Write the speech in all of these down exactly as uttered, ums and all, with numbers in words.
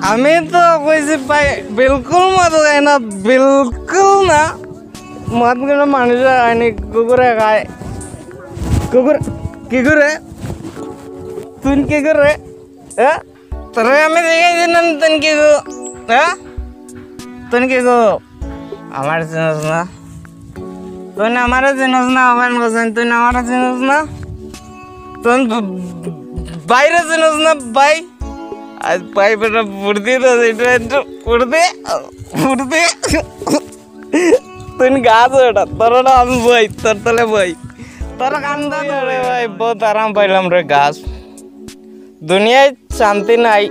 আমি তো কইছি ভাই, বিলকুল মদ খাই না, বিলকুল না। মদ কোনো মানুষে খায়নি, কুকুরে খায়। কুকুর, কি করে? তুই কি করে? হ্যাঁ? তোরে আমি দেখাই দিলাম, তুই কি গো? হ্যাঁ? তুই কি গো? আমার চিনস না? তুই না আমারে চিনস না, আমার বসেন, তুই না আমারে চিনস না? তুই ব-, বাইরে চিনস না, ভাই? আজ ভাই বেটা ফুর্তি তো, এটা একটু ফুর্তি, ফুর্তি। তুই গাছ ওটা, তোর ওটা আমি বই, তোর তলে বই। তোর কান্দা ধরে ভাই, বহুত আরাম পাইলাম রে গাছ। দুনিয়ায় শান্তি নাই,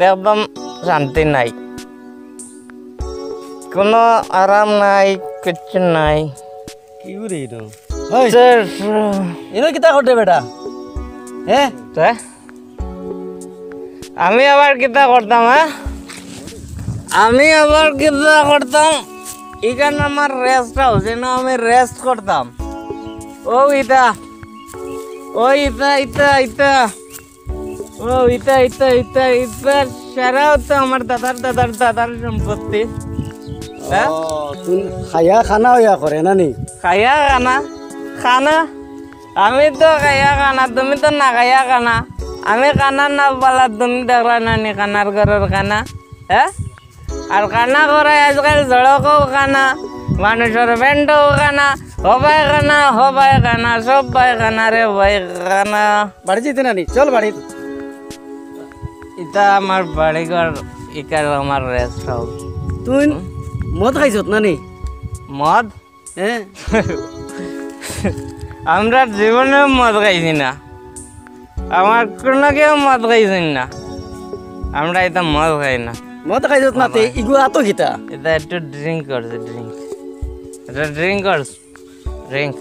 একদম শান্তি নাই, কোনো আরাম নাই, কিচ্ছু নাই। কি করে এটা? ওই, স্যার। এনো কিতা করতে বেটা? হ্যাঁ? তে? আমি আবার কিতা করতাম, হ্যাঁ? আমি আবার কিতা করতাম? এখানে আমার রেস্ট হাউস, এনে আমি রেস্ট করতাম। ও ইতা, ও ইতা, ইতা, ইতা। ও ইতা, ইতা, ইতা, ইতা। সারাও তো আমার দাদার, দাদার, দাদার সম্পত্তি। হ্যাঁ? ও, তুই খায়া খানা হইয়া করে না নি? খায়া খানা, খানা। আমি তো খায়া খানা, তুমি তো না খায়া খানা। আমি খানা না পালা, তুমি দেখলা না নি খানার ঘরের খানা, হ্যাঁ? আর খানা করায় আজকাল সড়কও খানা, মানুষের বেন্ডও খানা, হবাই খানা, হবাই খানা, সবাই খানা রে ভাই খানা। বাড়ি যেতে না নি, চল বাড়ি। ইটা আমার বাড়িঘর, ইকার আমার রেস্ট হাউস। তুই হুম? মদ খাইছত না নি? মদ? হ্যাঁ। আমরা জীবনে মদ খাইছি না, আমার কোনো কেউ মদ খাইছি না, আমরা ইতা মদ খাই না। মদ খাইছত না তে, ইগু আতো কিতা? ইটা একটু ড্রিঙ্ক করছে, ড্রিঙ্ক। ইটা ড্রিঙ্ক করছে, ড্রিঙ্ক।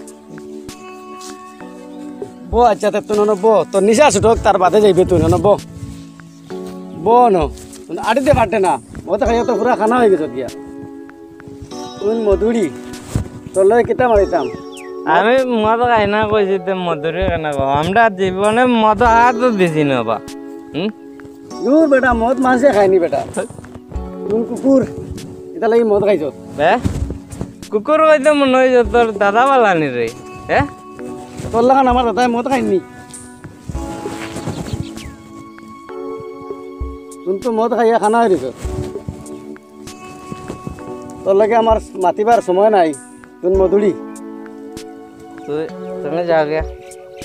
বো, আচ্ছা, তে তুই নন বো, তোর নিশা ছুটক, তার বাদে যাইবে তুই নন বো। বো ন, আড়ি দে ফাটে না, মদ খাইয়া তো পুরা খানা হয়ে গেছে গিয়া। তুই মধুরি, তোর লগে কিতা মারিতাম? আমি মদ খাই না কইছি, তে মধুরি কেন কও? আমরা জীবনে মদ হাত দিছি না বা। হুম? দূর বেটা, মদ মানষে খায়নি বেটা। তুই কুকুর, ইটা লাগি মদ খাইছ। হে? কুকুর কইতে মনে হইছে তোর দাদা বালানি রে। হে? তোর লাখান আমার দাদায় মদ খাইনি। তুই তো মদ খাইয়া খানা হয়ে গেছ। তোর লগে আমার মাতিবার সময় নাই, তুই মধুরি। তুই, তুমি যাও গিয়া।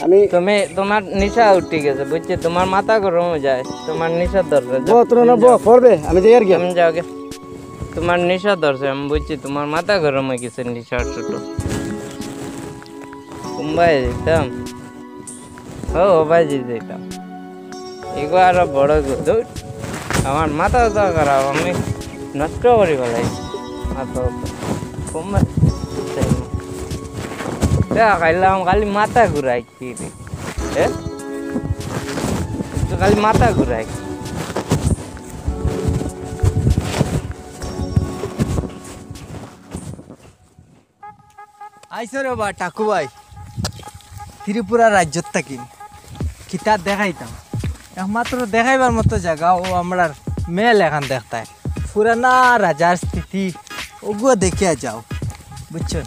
আমি তুমি, তোমার নিশা উঠি গেছে, বুঝছি? তোমার মাথা গরম হয়ে যায়, তোমার নিশা দরকার। বো, তুই না বো, পড়বে, আমি যাই আর কি। আমি যাও গিয়া। তোমার নিশা ধরছে, আমি বুঝছি, তোমার মাথা গরম হয়ে গেছে নিশার ছোট। কুম্বাই দিতাম। ও, ও ভাই, জি, যেতাম। এগো আরো বড় গো, ধুর। আমার মাথা তো খারাপ, আমি নষ্ট করি ফেলাই। মাথা তো কম। খাইলাম, খালি মাথা ঘুরাই, কি রে? এ? তো খালি মাথা ঘুরাই। আইছো রে বা টাকু ভাই, ত্রিপুরা রাজ্যত থাকি। কিতা দেখাইতাম, একমাত্র দেখাইবার মতো জাগা ও আমরার মেল এখান দেখতায়। পুরানা রাজার স্মৃতি ওগুয়া দেখিয়া যাও, বুঝছো?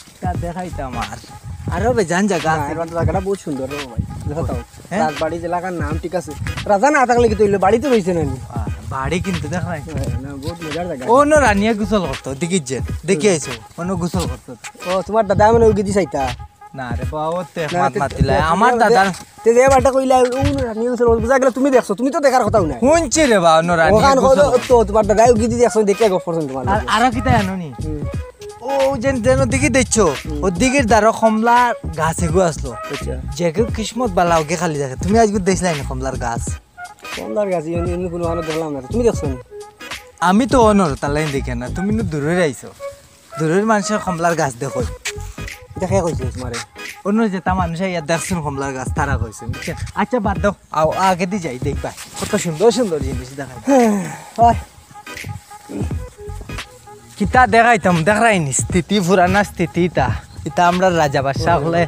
কিতা দেখাইতাম আর, আরো বেজান জাগা না, আছে। এবার তো জাগাটা বহুত সুন্দর রে ভাই, দেখো তো। হ্যাঁ? রাজবাড়ি এলাকার নাম ঠিক আছে, রাজা না থাকলে কি তৈলে বাড়িতে রইছে না নি? আহ, বাড়ি কিন্তু দেখ নাই। হ্যাঁ, না, বহুত মজার জাগা। অনো রানিয়ে গোসল করতো, দেখি যে, দেখি আইছো, অনো গোসল করতো। ও, তোমার দাদা মানে উগি দি চাইতা? না রে বাবা, ও তে না, মাত তে, মাতিলা। তে, আমার তে, দাদার তে যে বাটা কইলা, ও রানিয়ে গোসল করতো, বুঝা গেল তুমি দেখছো, তুমি তো দেখার কথাও নাই। শুনছি রে বাবা, অনো রানিয়ে ওখান গোসল কত করতো। তো তোমার দাদা উগি দি দেখছো, দেখিয়া গফ করছেন তোমার আর, দাদা। আরো কিতা জানো নি? হুম। ও যেন, যেন দিঘি দেখছো, হুম। ও দিঘির দ্বারো কমলার গাছ এগু আসলো। আচ্ছা। যে কেউ কিসমত বালা ওকে খালি দেখে। তুমি আজকে দেখছিলাই না কমলার গাছ? কমলার গাছ, এমনি, এমনি কোনো মানুষ দেখলাম না। তুমি দেখছো নি? আমি তো অনর, তালাই দেখে না। তুমি নু দূরের আইছো। দূরের মানুষের কমলার গাছ দেখো। এটা কে কইছে তোমারে? অন্য যেটা মানুষ আইয়া দেখছেন কমলার গাছ, তারা কইছে, বুঝছেন? আচ্ছা, বাদ দাও। আও, আগেদি যাই, দেখবা। কত সুন্দর সুন্দর জিনিস দেখায়। হয়। কিতা দেখাইতাম, দেখরাইনি, স্মৃতি, পুরানা স্মৃতি ইতা। ইতা আমরা রাজা বাদশা হকলে,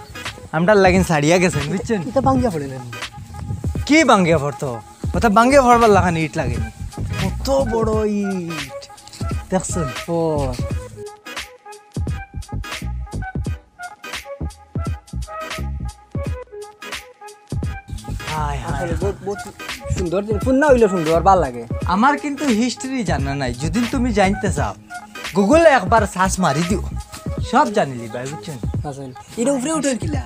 আমরা লাগিন ছাড়িয়া গেছেন, বুঝছেন? ইটা ভাঙ্গিয়া পড়ে না। কি ভাঙ্গিয়া পড়তো? কথা ভাঙ্গি পড়বার লাখান ইট লাগেনি। কত বড় ইট। দেখছইন? ও। হায়, হায়। আসলে বহুত, বহুত সুন্দর জিনিস। পুন্না অইলে সুন্দর, ভালা লাগে। আমার কিন্তু হিস্ট্রি জানা নাই। যদি তুমি জানতে চাও, গুগলে একবার সার্চ মারি দিও, সব জানিলিবায়, বুঝছইন? আসলে। ইটা উপরে উঠের কিলা?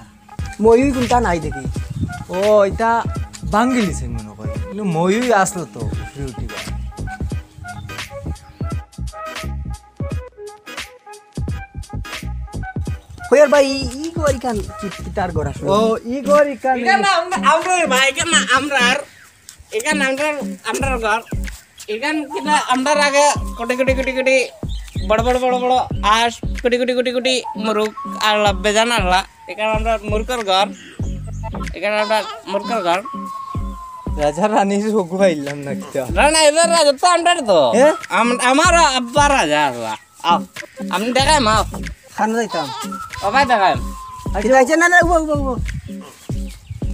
ময়ূর কোনটা নাই দেখি। ও, ইটা ভাঙ্গিলিছে মনে কয়। কিন্তু ময়ূর আসলো তো, উপরে উঠিবা। কই আর ভাই, ই, ই ঘর ইখান কি, কিতার ঘর আসলে? ও, ই ঘর ইখান ইখান না, আমরা, আমরা, ভাই, ইখান না, আমরার, ইখান আমরার, আমরার ঘর। ইখান কিতা আমরার আগে কোটি কোটি কোটি কোটি বড় বড় বড় বড় আঁশ, কোটি কোটি কোটি কোটি মুরুক আল্লাহ বেজান আল্লাহ। ইখান আমরার মুরুকর ঘর, ইখান আমরার মুরুকর ঘর। রাজা রানীর হগু আইলাম না কিতা? না, না, এবার রাজা তো আমরার তো। হ্যাঁ? আম-, আমার আব্বা রাজা আল্লাহ। আও, আমি দেখাইম, আও। খানো যাইতাম। ও ভাই, দেখাইম। আচ্ছা, আচ্ছা, না, না, উবা, উবা, উবা।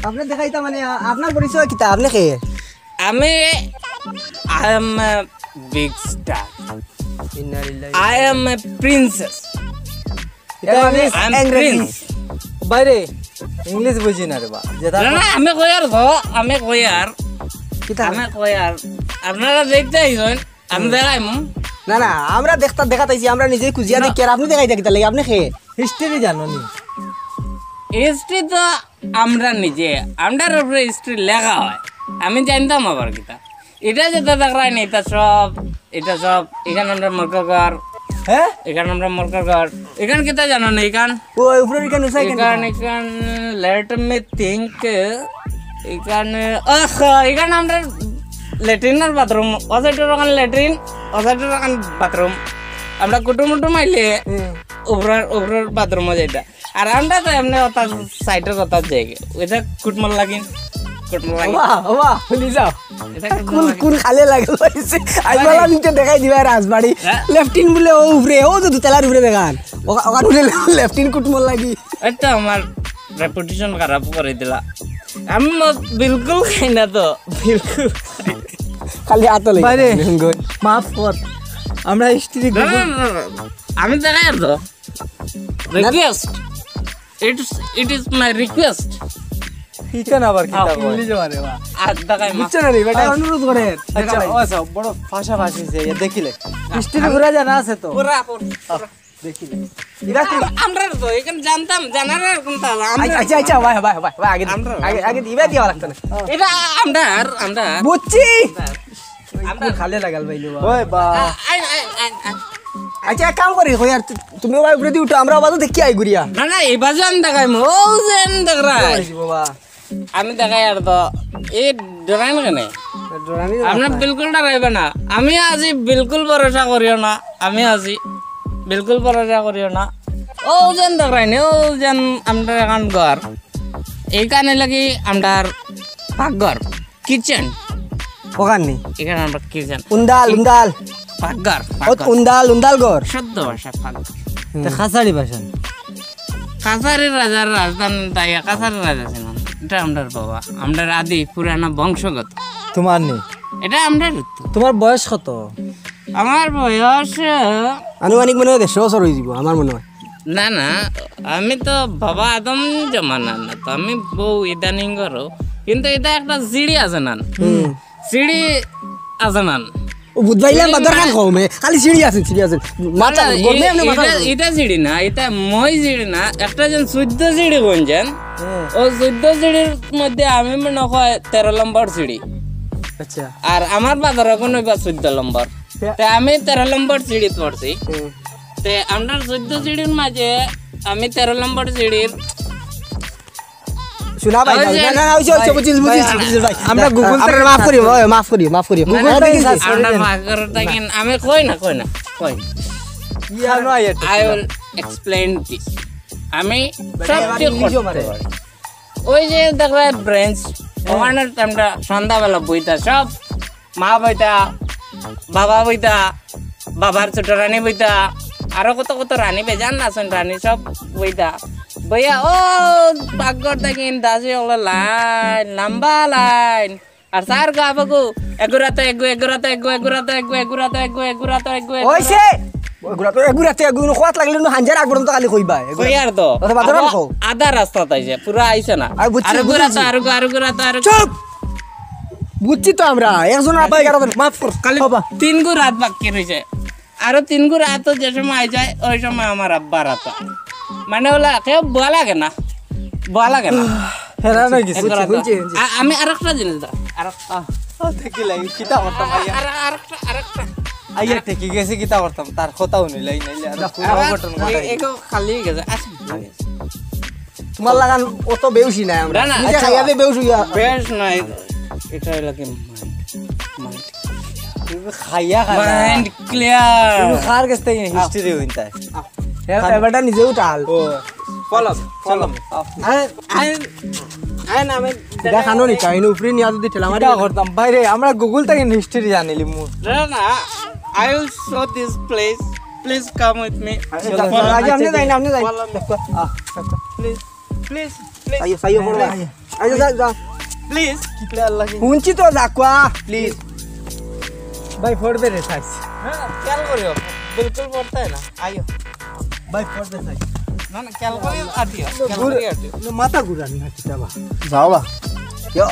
আপনে দেখাইতাম মানে, আ-, আপনার পরিচয় কিতা? আপনে কে? আমি, I am a big star. ইন্না লিল্লাহি। I am a princess. এটা আমি I am prince. বাইরে, ইংলিশ বুঝি না রে বা। যেটা না, না, আমি কইয়ার গো, আমি কইয়ার। কিতা? আমি কইয়ার। আপনারা দেখতে আইছেন। আমি দেখাইমু। না, না, আমরা দেখতা, দেখাত আইছি, আমরা নিজেই খুঁজিয়া দেখি, আর আপনে দেখাইতা কিতা লাগি, আপনে কে? হিস্ট্রি জানো নি? হিস্ট্রি তো আমরা নিজে, আমরার উপরে হিস্ট্রি লেখা হয়। আমি জানতাম আবার কিতা। ইটা যেটা দেখরায় নি, ইটা সব, ইটা সব, ইখান আমরার মুরুকর ঘর। হ্যাঁ? ইখান আমরার মুরুকর ঘর। ইখান কিতা জানো নি, ইখান? ও, উপরে ইখান উসাই কেন? ইখান, ইখান, let me think। ইখান, আহ, ইখান আমরার লেট্রিন আর বাথরুম, ও সাইডর ওখান লেট্রিন, ও সাইডর ওখান বাথরুম। আমরা কুটুম উটুম আইলে হুম। উপরের, উপরের বাথরুমো যাইতা। আর আমরা তো এমনে ওটা সাইডর কথা যাই। ওইটা কুটমল লাগিন, কুটমল লাগিন। ওবা, ওবা, হুনি যাও। এটা কুটমল কোন, লাগিন। কোন খালে লাগে লইছে? আই আরে। বলা নিতে দেখাই দিবা রাজবাড়ি। হ্যাঁ? লেফটিন বলে ও উপরে, ও তো দুতলার উপরে দেখান। ওখা-, ওখান বলে লেফটিন কুটমল লাগি। এই তো আমার রেপুটেশন খারাপ করি দিলা। আমি ম-, বিলকুল খাই না তো, বিলকুল। খালি আতো লই। বাইরে, মাফ কর। আমরা হিস্ট্রি না, না, না, না, না। আমি দেখাই আর তো। না। Request. It's, it is my request. ইখান আবার কিতা আও, কয়? ইংলিশে মারে বা। আর দেখাই মাফ। বুঝছো না রে, বেটা আচ্ছা। অনুরোধ করে। আচ্ছা, দেখাই। ও আচ্ছা, বড় ফাঁসাফাঁসি যে ইয়ে দেখিলে। হিস্ট্রি ঘুরা জানা আছে তো? পুরা, পুরা, পুরা। দেখিলে। ইরা কি? আম-, আমরা তো ইখান জানতাম, জানার আর কোনটা হলো? আমরা আচ্ছা, আচ্ছা, আচ্ছা, ভাই, ভাই, ভাই, ভাই, আগে, আমরা আগে, আগে দিবা দিয়া লাগতো না। এটা আমরার, আমরার। বুঝছি। আমরার। খালে লাগাল ভাই লো। ওই বা। আ-, আইন, আইন, আইন, আইন। আচ্ছা, এক কাম করি, কই আর তু-, তুমি ওই উপরে দি উঠো, আমরা আবার দেখি আই ঘুরিয়া। না, না, এই বাজু আমি দেখাইমু, ও যে আমি দেখরাই। ওই বাবা। আমি দেখাই আর তো, এই ডরাইন কেনে? ডরানি তো আপনে মাথায়। বিলকুল ডরাইবা না। আমি আছি, বিলকুল ভরসা করিও না। আমি আছি, বিলকুল ভরসা করিও না। ও যেন দেখরাইন, ও যেন আমরার এখান ঘর। এইখানে লাগি আমরার পাকঘর, কিচেন। ওখান নি? এখানে আমরার কিচেন। উন্দাল, উন্দাল। পাকঘর, ও, পাকঘর। উন্দাল, উন্দাল ঘর। শুদ্ধ ভাষা, পাকঘর। হুম। তে খাসাড়ি ভাষা। কাছাড়ের রাজার রাজধানী তাই কাছাড়ের রাজা ছিলাম। এটা আমরার বাবা, আমরার আদি পুরানা বংশগত। তোমার নেই? এটা আমরার তো। তোমার বয়স কত? আমার বয়স, আহ, আনুমানিক মনে হয় দেড়শো বছর হয়ে যাব, আমার মনে হয়। না, না, আমি তো বাবা আদম জমানার না, তো আমি বউ ইদানিং করো, কিন্তু এটা একটা জিড়ি আছে না, হুম। সিঁড়ি আছে না? ও বুঝবাইলাম, সিঁড়ি বাদর না। খান কমে, খালি সিঁড়ি আছে, সিঁড়ি আছে। মাথা না, গরমে এ-, আপনি মাথা এটা, গরম। এটা সিঁড়ি না, এটা মই সিঁড়ি না, একটা জন চোদ্দ সিঁড়ি গুনছেন। হ্যাঁ। ও চোদ্দ সিঁড়ির মধ্যে আমি মনে হয় তেরো নম্বর সিঁড়ি। আচ্ছা। আর আমার বাজার এখন ওইবার চোদ্দ নম্বর। হ্যাঁ। তে আমি তেরো নম্বর সিঁড়িত পড়ছি। হ্যাঁ। তে আমরা চোদ্দ সিঁড়ির মাঝে আমি তেরো নম্বর সিঁড়ির শোনা ভাই, ওই না, যে না, না, না, ওই যে, ওই যে, ভাই, বুঝছি, বুঝছি, ভাই, বুঝছি, ভাই। আমরা Google আমরা থেকে মাফ করি, ওই, মাফ করি, মাফ করি। না, Google না, থেকে না, search করি আমরা না। মাফ করে থাকেন, আমি কই না, কই না, কই। ইয়া, no, আইয়া ঠিক I আছে। Will explain this. আমি বেটা, সব এবার ঠিক ইংলিশও করতে পারে। পারি। ওই যে দেখো ব্রেঞ্চ, হ্যাঁ। ওখানে আমরা সন্ধ্যাবেলা বইতা সব মা বইতা, বাবা বইতা, বাবার ছোট রানী বইতা, আরো কত কত রানী বেজান আছেন, রানী সব বইতা। বইয়া ও পাকঘর দেখেন দাসী হলো লাইন, লম্বা লাইন। আর চার গো আবো গো, এগুরাতো এগু, এগুরাতো এগু, এগুরাতো এগু, এগুরাতো এগু, এগুরাতো এগু, এগুরাতো ওইছে। এগুরা তো এগুরা তো এগুলো খোয়াত লাগলে না হাঞ্জার আগ পর্যন্ত খালি কইবা। এগুরা কইয়ার তো। ওটা বাজার আবো কও। আধা রাস্তা তাই যে পুরা আইছে না। আর বুঝছি, আর গুরা বুঝছি। তো, আর গো, আর গুরা তো, আর গো। চুপ। বুঝছি তো আমরা। একজন আব্বা এগারো জন। মাফ কর। খালি বাবা। তিন গো রাত বাকি রইছে। আরো তিন গো রাত তো যে সময় আই যায়, ওই সময় আমার আব্বার রাত। মানে ওলা কেউ বলা লাগে না। বলা লাগে না। হেরা না গেছে। এগুরা তো। বুঝছি, বুঝছি। আ-, আমি আরেকটা জিনিস দাও। আরেকটা। আহ, আহ, দেখি লাই, কিতা করতাম আইয়া? আর, আরেকটা, আরেকটা। আইয়া ঠেকি গেছে, কিতা করতাম? তার কথা হুনি লাই, নাইলে আর কোনো আবার অঘটন ঘটাই। এগো খালি গেছে। আচ্ছা। তোমার লাগান অত বেউসি নাই আমরা। না, না, নিজে আচ্ছা। খাইয়া দিয়ে বেউস হইয়া। বেশ নাই। এটা লাগে মাইন্ড। মাইন্ড। তুমি খাইয়া খানা। Mind clear. তুমি খার গেছ থেকে হিস্ট্রি হইন তাই। এ-, এবারটা নিজেও টাল। ও, ফলো, ফলো। আই, আই, আই না, আমি দেখানো নি চাই, উপরে নিয়ে যদি ঠেলা মারি। কিতা করতাম? বাইরে, আমরা গুগল থেকে হিস্ট্রি জানিলি মু। না, না, I will show this place. Please come with me. আচ্ছা, আচ্ছা, আচ্ছা, আপনি যাই না, আপনি যাই। Follow me. আহ, আচ্ছা। Please, please, please. আইও, আইও, বড় ভাই। আইও, যাও, যাও। Please. কিতা লাগে? হুনছি তো, যাকুয়া, please। ভাই, পড়বে রে, সাইজ। না, না, খেয়াল করিও। বিলকুল পড়তে না। আইও। ভাই, পড়বে, সাইজ। না, না, খেয়াল করিও, আটিও। খেয়াল করিও, আটিও। না, মাথা ঘুরান না, কিতা বা। যাও বা। ইয়া,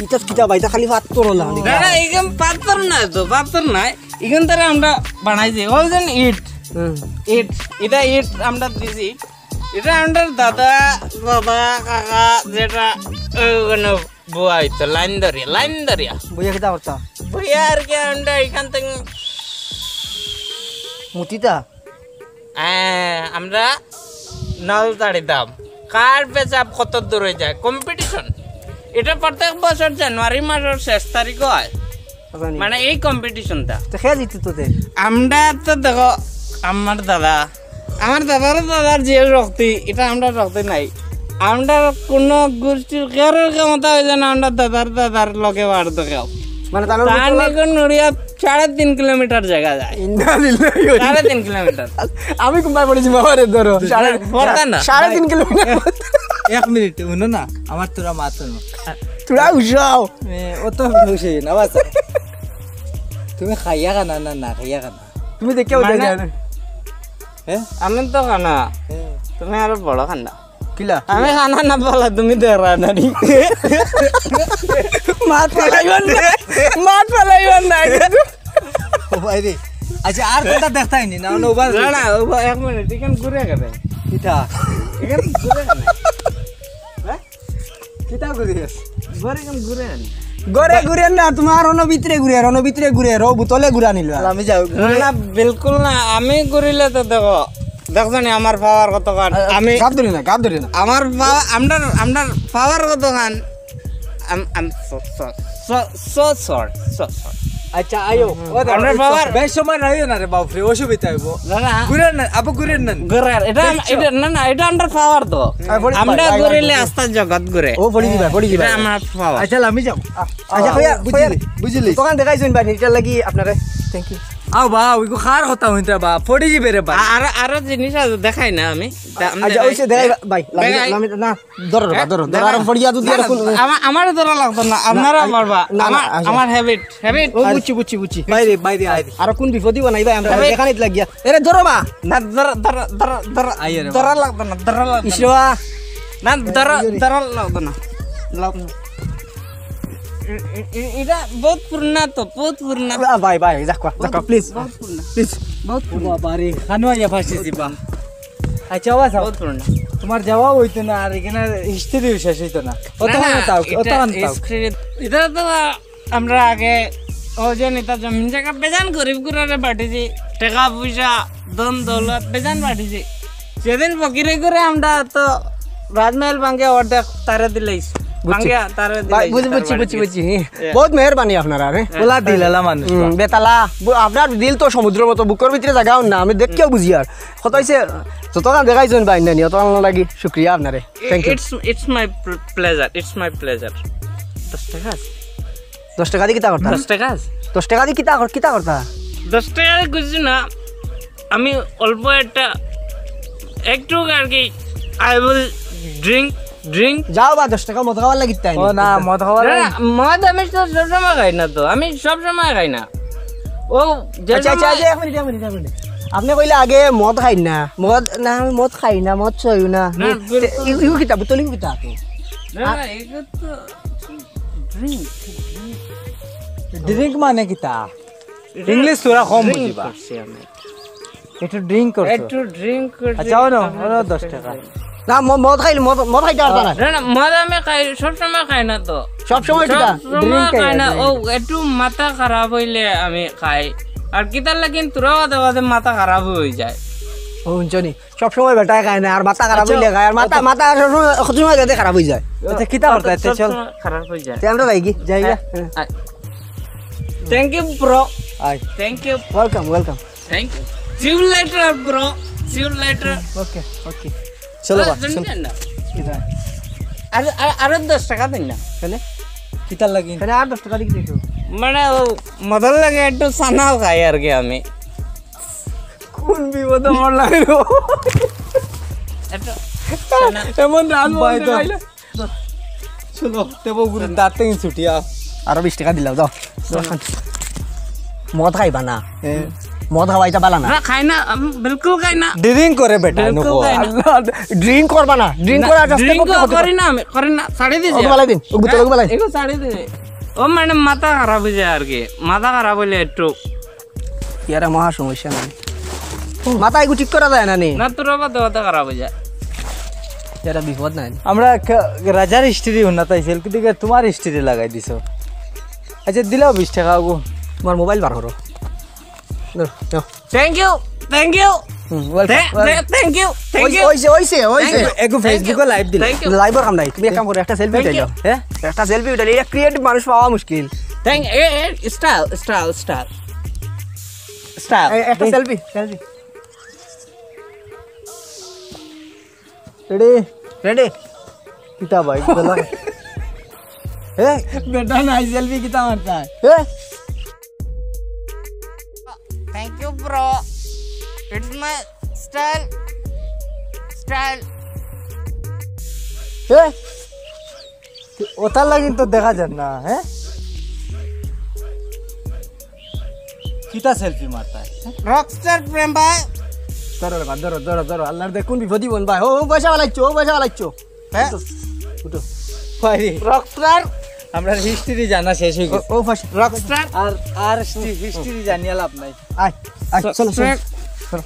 ইটা কিতা বা, ইটা খালি পাথর না। না, না, এখান পাথর না তো, পাথর নাই। এখান থেকে আমরা বানাইছি, ওই যে ইট। হুম। ইট, এটা ইট আমরা দিছি। এটা আমার দাদা, বাবা, কাকা, যেটা, ওখানে বওয়া হইতো, লাইন ধরিয়া, লাইন ধরিয়া। বইয়া কিতা করতা? বইয়া আর কি আমরা এখান থেকে, মুতিতা? হ্যাঁ, আমরা নল তাড়িতাম। কার পেশাব কত দূরে যায়, কম্পিটিশন। এটা প্রত্যেক বছর জানুয়ারি মাসের শেষ তারিখও হয়। আচ্ছা, নি। মানে এই কম্পিটিশনটা। তো কে জিততো তে? আমরা তো দেখো, আমার দাদা, আমার দাদার দাদার যে শক্তি, এটা আমরা শক্তি নাই। আমরা কোনো গোষ্ঠীর কারোর ক্ষমতা হয়ে যায় না, আমরা দাদার দাদার লগে বার দেখাও। মানে তার তার উপরে নাকি নড়িয়া সাড়ে তিন কিলোমিটার জায়গা যায়। ইন্না লিল্লাহি ওয়া সাড়ে তিন কিলোমিটার। আমি কোনবায় পড়েছি বাবা রে, ধরো। সাড়ে, পড়তা না। সাড়ে তিন কিলোমিটার। এক মিনিট, হুনো না, আমার তোরা মাত হুনো। তোরা উঠাও। এ, ও তো খুশি না, বাস। তুমি খাইয়া খানা না, না খাইয়া খানা। তুমি দেখে ওটা মানে জানো। হ্যাঁ? আমি তো খানা। হ্যাঁ। তুমি আরো বড় খানা। কিলা? আমি খানা না বলা, তুমি দেরা না নি। মাত ফালাইবার না। মাত ফালাইবার না। ও ভাই রে। আচ্ছা, আর কোনটা দেখতাই নি? না, না, ওবার না, না, ওবার এক মিনিট, এখান ঘুরে গেলে। কিতা? এখান ঘুরে গেলে। হ্যাঁ? কিতা ঘুরে গেছে? ঘরে এখান ঘুরে আনি। ঘরে ঘুরে না, তোমার অন্য ভিতরে ঘুরে, অন্য ভিতরে ঘুরে, রো বোতলে ঘুরা নিল। আমি যাও। না, না, বিলকুল না, আমি ঘুরিলে তো দেখো, দেখছো নি আমার পাওয়ার কত কান? আমি গাপ ধরি না, গাপ ধরি না। আমার পাওয়ার, আমরার, আমরার পাওয়ার কত কান? আম, আম, so, so, so, so short, so short. আচ্ছা, আইও। ও দেখো, আমরা বাবার বেশ সময় রাইও না রে বাপ রে, অসুবিধা হইব। না, না। ঘুরে না, আবু ঘুরে না। ঘুরে, এটা আম-, বেশ এটা, না, না, এটা আমরার পাওয়ার তো। আরে, পড়ি আমরা দিবা, ঘুরিলে আস্তা জগৎ ঘুরে। ও, পড়ি দিবা, পড়ি দিবা। এটা আমার পাওয়ার। আচ্ছা, আমি যাও। আ-, আচ্ছা, আ, কইয়া, বুঝলি, কইয়া। বুঝলি। দোকান দেখাইছেন ভাই, এটা লাগি আপনারে। Thank you। আও বা, ওই গো খার কথা হইতে বা, পড়ি দিবে রে ভাই। আ-, আরো, আরো জিনিস আছে, দেখাই না আমি। তা আমি আচ্ছা, দেখাই। ওই সে দেখাই ভাই, লাগি দেখাই। না, না, ধরো, হ্যাঁ? ধরো, ধরো, ধরো, আর পড়িয়া যদি না, আর না, কোন আমার, আমার ধরা লাগতো না, আপনারা না, পারবা। না, না, আমার, আচ্ছা। আমার habit, habit। ও, আর বুঝছি, বুঝছি, বুঝছি। বাইরে, বাইরে, আয়। আর কোন বিপদই বানাই ভাই, আমরা আরে। দেখানিত লাগিয়া। এরে, ধরো বা। না, ধরা, ধরা, ধরা, ধরা, আইয়ে রে ধরা বাবা। লাগতো না, ধরা লাগতো না। ইসরোয়া। না, ধরা, ধরা লাগতো না। লাগতো না। এ-, এ-, এ-, এটা বহুত পুরনা তো, বহুত পুরনা। আ, ভাই, ভাই, যাক, যাক, please। বহুত পুরনা। Please। বহুত পুরনা। বাবা রে, খানো আইয়া ফাঁসি দিবা। আচ্ছা, বাবা, বহুত পুরনা। তোমার যাওয়া হইতো না, আর এখানে history শেষ হইতো না। অত না, না, খানো তাও, অত এটা খানো তাও। History, এটা তো আমরা আগে, ও যে নেতা জমিন জায়গা বেজান গরিব গুরারে বাটিছি, টাকা পয়সা, ধন দৌলত বেজান বাটিছি। যেদিন ফকিরে করে আমরা তো রাজমহল ভাঙ্গে অর্ধেক তারে দিলাইছি। বুঝছি। ভাঙ্গে তারে ভাই, দিলাইছি, বুঝ-, তার বুঝছি, বাড়িতে বুঝছি, গেছি। বুঝছি, হ্যাঁ। হ্যাঁ। বহুত মেহেরবানি আপনার, আরে। হ্যাঁ। ওলা দিল, এলা মানুষ। হুম, বেতালা, বু-, আপনার দিল তো সমুদ্রর মতো, বুকর ভিতরে জাগাও না, আমি দেখিয়াও বুঝি আর। কত হইছে, যতখান দেখাইছেন ভাই, নানি, অতখান লাগি শুক্রিয়া আপনারে। Thank you। It's, it's my pl-, pleasure, it's my pleasure। দশ টাকা আছে? দশ টাকা দি কিতা করতা? দশ টাকা আছে? দশ টাকা দি কিতা কর-, কিতা করতা? দশ টাকা দি কিছু না, আমি অল্প একটা, একটু আর কি, I will drink ড্রিঙ্ক। যাও বা, দশ টেকা মদ খাওয়ার লাগি তাই ও না, মদ খাওয়ার না, লাগি। না, মদ আমি তো সবসময় খাই না তো, আমি সবসময় খাই না। ও, যে আচ্ছা, আচ্ছা, সময় আচ্ছা, এক মিনিট, এক মিনিট, এক মিনিট। আপনে কইলা আগে মদ খাইন না, মদ না, আমি মদ খাই না, মদ ছইও না। না, তে, বিলকুল। ইগু কিতা, বোতল ইগু কিতা আপনে? না, না, এটা তো ড্রিঙ্ক। ড্রিঙ্ক মানে কিতা? ইংলিশ তোরা কম ড্রিঙ্ক বুঝিবা। করছি আমি। একটু ড্রিঙ্ক করছো? একটু ড্রিঙ্ক করছি, আচ্ছা, ওনো, ওনো দশ টেকা। না, ম-, মদ খাইলে, মদ, মদ খাইতে পারতা না। না, না, মদ আমি খাই, সবসময় খাই না তো। সবসময় কিতা? সবসময় ড্রিঙ্ক খাই খাই না। না। ও, একটু মাথা খারাপ অইলে আমি খাই। আর কিতার লাগি তোরা বাদে বাদে মাথা খারাপ অই যায়। ও, হুনছো নি? সবসময় বেটায় খায় না, আর মাথা খারাপ আচ্ছা, অইলে খায়, আর মাথা, আচ্ছা। মাথা সবসময়, সবসময় যাতে খারাপ অই যায়। আচ্ছা, কিতা করতা, আচ্ছা, চল। সবসময় খারাপ অই যায়। তে আমরা যাইগি, যাইগা। হ্যাঁ, হ্যাঁ। Thank you, bro. আয়। Thank you. Welcome, welcome. Thank you. See you later, bro. See you later. ওকে, ওকে। চলো বা, শুন। আর, আর, আরো দশ টেকা দেন না। কেনে? কিতার লাগি? কেনে আর দশ টেকা দিকে দেখো। মানে, ও, মদর লাগি একটু চানাও খাই আর কি আমি। কোন বিপদে আমার লাগে রে? একটু চানা। এমন রাত ভাই বলতে তো। পাইলে। চলো, তে বউ গুরু দাঁত থেকে ছুটিয়া। আরো বিশ টেকা দিলাও, যাও। মদ খাইবা না। হ্যাঁ। মদ খাওয়াইতা পালা না। না, খাই না, আমি বিলকুল খাই না। ড্রিঙ্ক করে বেটা, বিলকুল খাই না। আল্লাহ, ড্রিঙ্ক করবা না। ড্রিঙ্ক না, করার রাস্তা ড্রিঙ্ক করতে করতে করি না আমি, করি না, ছাড়ি দিছি। ওগুলো বালাই দিন, ও গুতল, ওগুলো বালাই। এগুলো ছাড়ি দিছি। ও মানে মাথা খারাপ অই যায় আর কি, মাথা খারাপ অইলে একটু। ইয়ারা মহা সমস্যা নাই। মাথা এগু ঠিক করা যায় না নি। না, তোর বাবা তো মাথা খারাপ অই যায়। ইয়ারা বিপদ নাই। আমরা ক-, রাজার হিস্ট্রি হুনাত আইছিল, কিন্তু তোমার হিস্ট্রি লাগাই দিছো। আচ্ছা, দিলাও বিশ টেকা ওগু। তোমার মোবাইল বার করো। ধরো, যাও। Thank you, thank you. হুম, welcome, থ্যা-, welcome। থ্যা-, thank you, thank you. ওইছে, ওইছে, ওইছে। Thank you, এগু thank you, Facebook-ও live দিলে। Thank you. Live-র কাম নাই। তুমি এক কাম করো, একটা selfie উঠাই লও। হ্যাঁ? একটা selfie উঠাই লও। এটা creative মানুষ পাওয়া মুশকিল। Thank, এ, এ, style, style, style। Style। এই, একটা selfie, selfie। Ready? Ready? কিতা ভাই, গেল? এ? বেটা নাই, selfie কিতা মারতা? এ? Thank you, bro. It's my style. Style. এ? ওটার লাগি তো দেখা যায় না, হ্যাঁ? কিতা selfie মারতা, হ্যাঁ? Rockstar প্রেম ভাই। ধরো রে বা, ধরো, ধরো, ধরো। আল্লাহর দে কোন বিপদই বন ভাই। ও, ও পয়সা ফালাইছো, ও পয়সা ফালাইছো। হ্যাঁ? উঠো, উঠো। ভাই রে। Rockstar। আমরা হিস্ট্রি জানা শেষ অই গেছে। ও, ও পয়সা। Rockstar। আর, আর হিস্ট্রি, হিস্ট্রি জানিয়া লাভ নাই। আয়, আয়, চলো, চলো। Subscribe। চলো।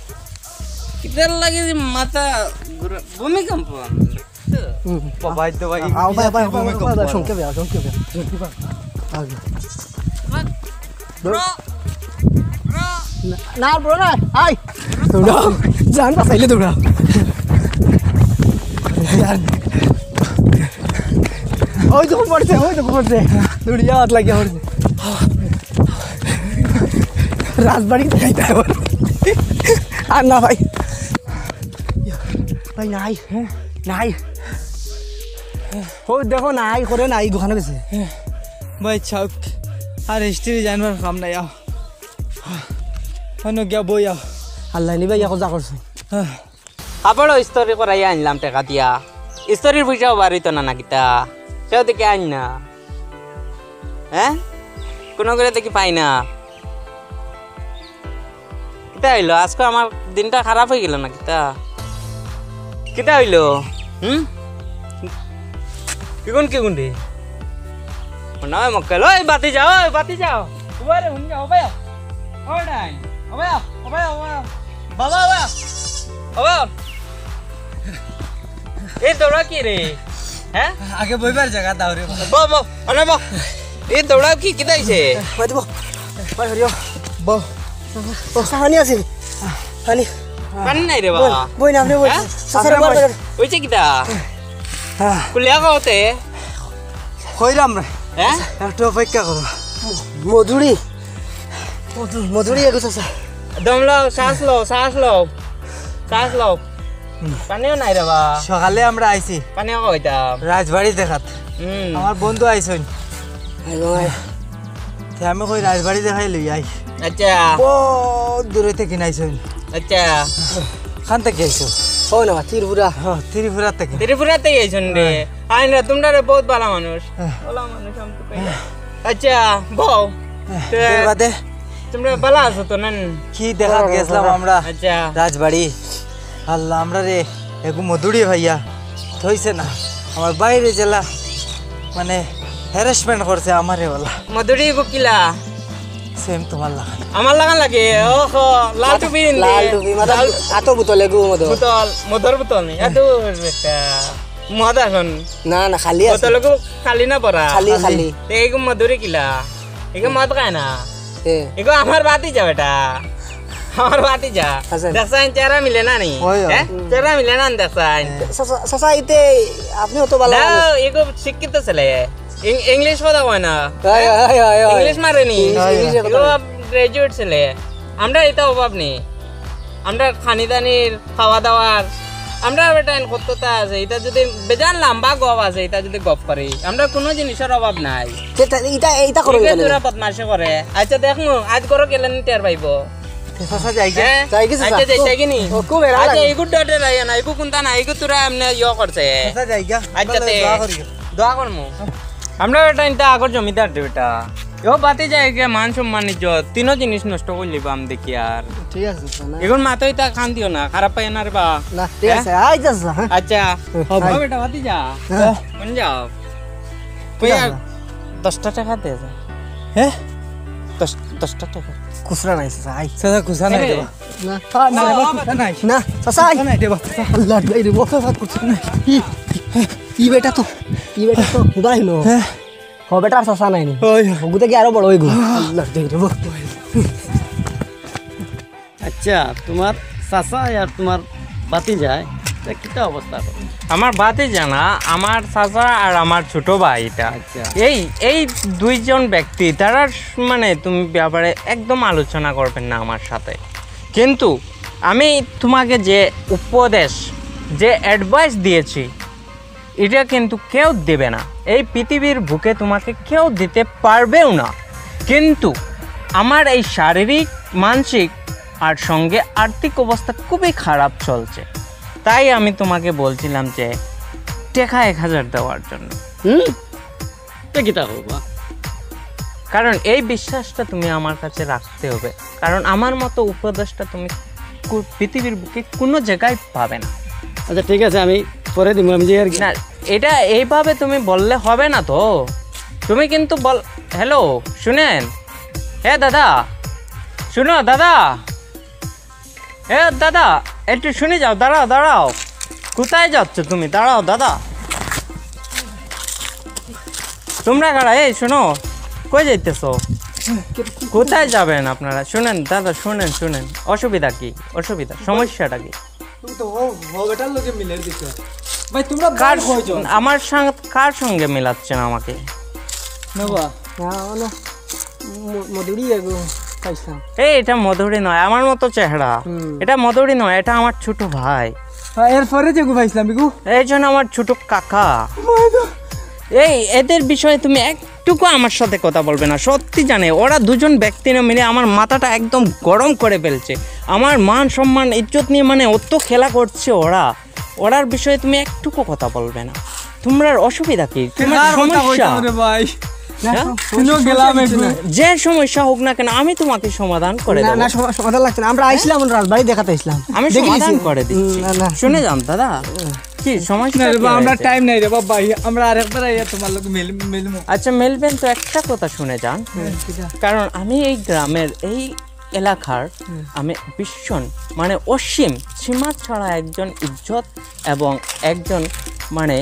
কিতার লাগি যে মাথা ঘুরা-, ভূমিকম্প। হুম। বাবা, এই তো ভাই, আও, ভাই, ভাই, ভাই, ভূমিকম্প। ভাই, ভাই, সংক্ষেপে আও, সংক্ষেপে আও। আগে। Bro, bro। না, না, bro, না, আয়। দৌড়াও, জান বাঁচাইলে দৌড়াও। জান। ওই দেখো পড়ছে, ওই দেখো পড়ছে। দৌড়িয়া হাত লাগিয়া পড়ছে। রাজবাড়ি যাইতে হবে। আর না ভাই। ভাই, নাই। নাই। ও, দেখো, নাই, করে নাই, দোকানো গেছে। ভাই, চাউক। আর হিস্ট্রি জানবার কাম নাই, আও। অনো গিয়া বই, আও। আল্লাহ নি ভাই, এখন যা করছে। হ্যাঁ। আবারও ইস্তারি করাইয়া আনলাম টেকা দিয়া। ইস্তারির পয়সাও বার অইতো না, না কিতা? কেউ দেখি আইন না। হ্যাঁ? কোনো করে দেখি পাই না। কিতা অইলো? আজকে আমার দিনটা খারাপ অই গেল না কিতা? কিতা অইলো? হুম? কিগুন, কিগুন রে? মনে হয় মক্কেল। ওই, বাতি যাও, ওই, বাতি যাও। ওবারে, হুন যাও, ওবারে। ওটাই। ওবারে, ওবারে, ওবারে। বাবা, বাবা। বাবা। এই দৌড়া কি রে? হ্যাঁ? আগে বইবার জাগা দাও রে। বউ, বউ, আরে বউ। এই দৌড়াও কি, কিতা অইছে? ভাই দিব। ভাই হরিও। বউ। ও, পানি আছে। পানি। পানি নাই রে বাবা। বই, বই না, আপনি বই। হ্যাঁ? চাচার আপনি বই। বই। অইছে কিতা? হ্যাঁ। কুলিয়া কওতে? কইরাম রে। হ্যাঁ? একটু অপেক্ষা করো। মধুরি। মধু-, মধুরি এগো চাচা। দম লও, শ্বাস লও, শ্বাস লও। শ্বাস লও। হুম। পানিও নাই রে বা। সকালে আমরা আইছি। পানিও কইতাম। রাজবাড়ি দেখাত। হুম। আমার বন্ধু আইছইন। I go I. তে আমি কই রাজবাড়ি দেখাই লই আই। আচ্ছা। বহুত দূরে থেকে আইছইন। আচ্ছা। খান থেকে আইছো? ও না, ত্রিপুরা। হ, ত্রিপুরা থেকে। ত্রিপুরা থেকে আইছইন রে। হ্যাঁ। আইন রে, তোমরা রে বহুত ভালা মানুষ। ভালা মানুষ আমি তো কই। আচ্ছা, বউ। তে এর বাদে তোমরা ভালা আছো তো না? কি দেখাত গেছিলাম আমরা আচ্ছা। রাজবাড়ি। আল্লাহ, আমরা রে এগু মধুরি ভাইয়া থইছে না। আমার বাইরে জেলা মানে হ্যারাসমেন্ট করছে আমারে ওলা। মধুরি বুকিলা। সেম তোমার লাগান। আমার লাগান লাগে? ওহো, লাল টুপি পিনলে। লাল টুপি, মানে লাল আতো বোতল এগু মধু। বোতল, মধুর বোতল নি। এত বেটা। মদ এখন। না, না, খালি আছে। বোতল এগু খালি না ভরা? খালি, খালি। খালি। তে এগু মধুরি কিলা? এগু মদ খায় না। এ। এগু আমার ভাতিজা বেটা। আমার ভাতিজা। আচ্ছা। দেখছাইন চেহারা মিলে না নি? ওই, ওই। হ্যাঁ? চেহারা মিলে না নি দেখছাইন? চাচা, চাচা, ইতে আপনি অত ভালা না, মানুষ। এগু শিক্ষিত ছেলে। ইং-, ইংলিশ কথা কয় না। হয়, হয়, হয়, হয়। ইংলিশ মারে নি। ইংলিশ, ইংলিশে কথা এগু বলে। গ্র্যাজুয়েট ছেলে। আমরা ইতা অভাব নি। আমরা খানি দানির, খাওয়া দাওয়ার, আমরা বেটা এন কততা আছে। ইতা যদি বেজান লম্বা গপ আছে, ইতা যদি গপ করি, আমরা কুনু জিনিসর অভাব নাই। তে, তে, ইতা, ইতা করো ইগু কেনে? তোরা বদমাশি করে। আচ্ছা, দেখমু, আইজ করো গেলে নি টের পাইবো। চাচা, যাই গা। হ্যাঁ? যাই গা, চাচা। আচ্ছা, যাই, যাই গি নি? ও, খুব এরা আচ্ছা, লাগে। এগু ডটে রাইয়া না, এগু কুন্তা না, এগু তোরা এমনে ইয়ে করছে। চাচা, যাই গা। আচ্ছা, আমরা তে দোয়া করি। দোয়া করমু। আমরা বেটা ইনতা আগর জমিদার রে বেটা। ও ভাতিজা এগু মান সম্মান ইজ্জত, তিনো জিনিস নষ্ট করিলিবা আমি দেখি আর। ঠিক আছে, চাচা, না। এগুর মাথায় তা কান দিও না, খারাপ পাইও না রে বা। না, ঠিক হ্যাঁ? আছে, আই চাচা, হ্যাঁ। আচ্ছা, হুম, ও আই। বেটা ভাতিজা। হ্যাঁ। কোন যাও? কই চাচা। আর দশটা টেকা দে যা। হ্যাঁ? দশ, দশটা টেকা। খুচরা নাই, চাচা, আই। চাচা, খুচরা নাই এ। দেবা। না। আ, না, ও, বাবা, খুচরা নাই। না, চাচা, আই। খুচরা নাই দেবা, চাচা। আল্লাহ, ভাই রে, বাবা, চাচা, খুচরা নাই। ই, ই বেটা তো, ই বেটা তো, খুদাই নো। হ্যাঁ। ও বেটার চাচা নাই নি? ওই। ওগুতে কি আরো বড় হইগো? আল্লাহ, ভাই রে, বাবা। আচ্ছা, তোমার চাচা আর তোমার ভাতিজায়, তা কিতা অবস্থা করে? আমার ভাতিজা না, আমার চাচা আর আমার ছোট ভাই এটা। আচ্ছা। এই, এই দুইজন ব্যক্তি, তারার মানে তুমি ব্যাপারে একদম আলোচনা করবেন না আমার সাথে। কিন্তু আমি তোমাকে যে উপদেশ, যে অ্যাডভাইস দিয়েছি, এটা কিন্তু কেউ দেবে না। এই পৃথিবীর বুকে তোমাকে কেউ দিতে পারবেও না। কিন্তু আমার এই শারীরিক, মানসিক আর সঙ্গে আর্থিক অবস্থা খুবই খারাপ চলছে, তাই আমি তোমাকে বলছিলাম যে টেকা এক হাজার দেওয়ার জন্য। হুম? তে কিতা করবা? কারণ এই বিশ্বাসটা তুমি আমার কাছে রাখতে হবে, কারণ আমার মতো উপদেশটা তুমি কু-, পৃথিবীর বুকে কোনো জায়গায় পাবে না। আচ্ছা, ঠিক আছে, আমি পরে দিমু, আমি যে আর কি। না, এটা এইভাবে তুমি বললে হবে না তো। তুমি কিন্তু বল, হ্যালো, শুনেন? এ দাদা, শুনো দাদা। এ দাদা, একটু শুনে যাও, দাঁড়াও, দাঁড়াও। কোথায় যাচ্ছ তুমি? দাঁড়াও দাদা। তোমরা কারা? এই শোনো, কই যাইতেছো? কোথায় যাবেন আপনারা? শুনেন দাদা, শুনেন, শুনেন, অসুবিধা কি? অসুবিধা, সমস্যাটা কি? তুমি তো হো, হো বেটার লগে মিলের দিছো। ভাই, তোমরা কার, ভাই কয়জন? আমার সাথে কার সঙ্গে মিলাচ্ছেন আমাকে? না বা। না, মানে, ম-, মধুরি এগো পাইছিলাম। এই, এটা মধুরি নয়, আমার মতো চেহারা। হুম। এটা মধুরি নয়, এটা আমার ছোট ভাই। হ্যাঁ, এরপরে যেগু পাইছিলাম, এগু? এই জন্য আমার ছোট কাকা। মাই গড। এই, এদের বিষয়ে তুমি একটুকু আমার সাথে কথা বলবে না, সত্যি জানে, ওরা দুজন ব্যক্তি না মিলে আমার মাথাটা একদম গরম করে ফেলছে। আমার মান সম্মান ইজ্জত নিয়ে মানে অত খেলা করছে ওরা, ওরার বিষয়ে তুমি একটুকু কথা বলবে না। তোমার অসুবিধা কি? তোমার কার কথা সমস্যা? কইতাম রে ভাই? হ্যাঁ? শুনো, গেলাম একটু। যে সমস্যা হোক না কেন, আমি তোমাকে সমাধান করে না, দেবো। না, সমা-, সমাধান লাগছে না। আমরা আইছিলাম, ওনার রাজবাড়ি দেখাতে আইছিলাম। আমি দেখে সমাধান নিছি। করে দিচ্ছি। উম, না, না। শুনে যান দাদা। কি সমস্যা না রে কি বা, আমরা হয়েছে? টাইম নাই রে বাবা, ভাই, আমরা আরেকবার আইয়া তোমার লগে মিল-, মিলমু। আচ্ছা, মিলবেন তো, একটা কথা শুনে যান। হুম, কিতা? কারণ আমি এই গ্রামের, এই এলাকার হুম। আমি ভীষণ, মানে, অসীম সীমা ছাড়া একজন ইজ্জত এবং একজন, মানে,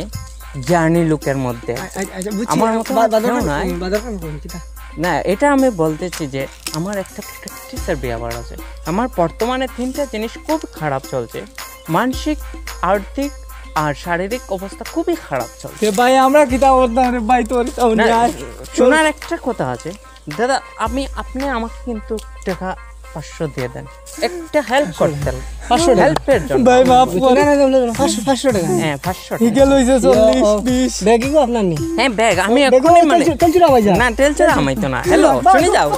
জ্ঞানী লোকের মধ্যে আ-, আ-, আচ্ছা, বুঝছি। আমার মতো বা-, বাজার কেউ খান নাই। কোন? বাজার খান কোন? কিতা? না, এটা আমি বলতেছি যে আমার একটা প্র্যাকটিসের ব্যাপার আছে। আমার বর্তমানে তিনটা জিনিস খুব খারাপ চলছে, মানসিক, আর্থিক আর শারীরিক অবস্থা খুবই খারাপ চলছে। রে ভাই, আমরা কিতা করতাম রে ভাই, তোর তাও না, নিয়ে আয়। শোনার একটা কথা আছে দাদা, আমি, আপনি আমাকে কিন্তু টাকা পাঁচশো দিয়ে দেন, একটা হেল্প করতেন। পাঁচশো টাকা। হেল্পের জন্য। ভাই, মাফ করে। না, না, না, না, পাঁচশো, পাঁশো টাকা। হ্যাঁ, পাঁচশো টাকা। ইগেল হইছে চল্লিশ, ও, বিশ। ব্যাগ ইগো আপনার নি? হ্যাঁ, ব্যাগ, আমি ব্যাগ এক্ষুনি ওই মানে তেল, তেল চুরা ভাই যা। না, তেল চুরা আমাইতো না। হ্যালো, তেল চুরা। শুনে যাও।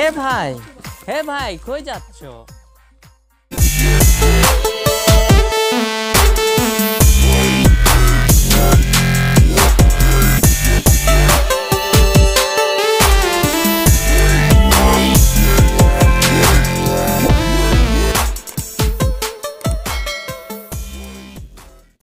এ ভাই, হে ভাই, কই যাচ্ছ?